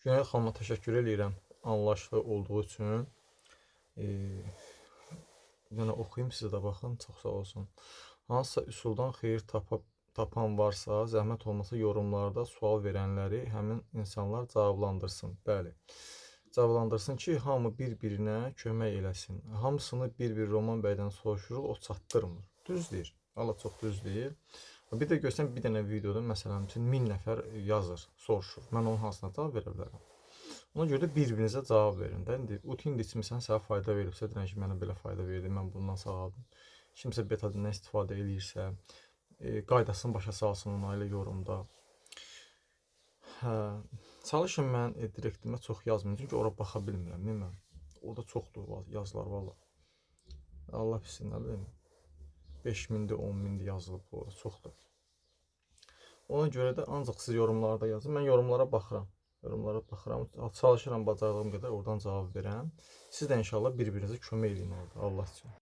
Günel xanıma təşəkkür eləyirəm anlayışlı olduğu üçün. E, Yəni oxuyum, sizə də baxın, çox sağ olsun. Hansısa üsuldan xeyir tapan varsa, zəhmət olmasa yorumlarda sual verənləri həmin insanlar cavablandırsın. Bəli. Cavablandırsın ki, hamı bir-birinə kömək eləsin. Hamısını bir-bir Roman bəydən soruşuruq, o çatdırmır. Düz deyir. Allah çox düz deyir. Bir də görsən bir dənə videoda məsələn üçün 1000 nəfər yazır, soruşur. Mən onun hansına cavab verə bilərəm? Ona görə də bir-birinizə cavab verin də. İndi Utin içmisən, sənə fayda veribsə, deyirəm ki, mənə belə fayda verdi, mən bundan sağaldım. Kimsə betadindən istifadə eləyirsə, qaydasını başa salsın ona elə yorumda. Hə, çalışın mən direktimə çox yazmayın, çünki ora baxa bilmirəm, mən. Orada çoxdur yazılar valla. Allah bilsin, nə bilim. 5000-dir, 10.000-dir yazılıb orada, çoxdur. Ona görə də ancaq siz yorumlarda yazın. Mən yorumlara baxıram. Yorumlara baxıram, çalışıram bacardığım qədər oradan cavab verəm. Siz də inşallah bir-birinizə kömək eləyin orada, Allah üçün.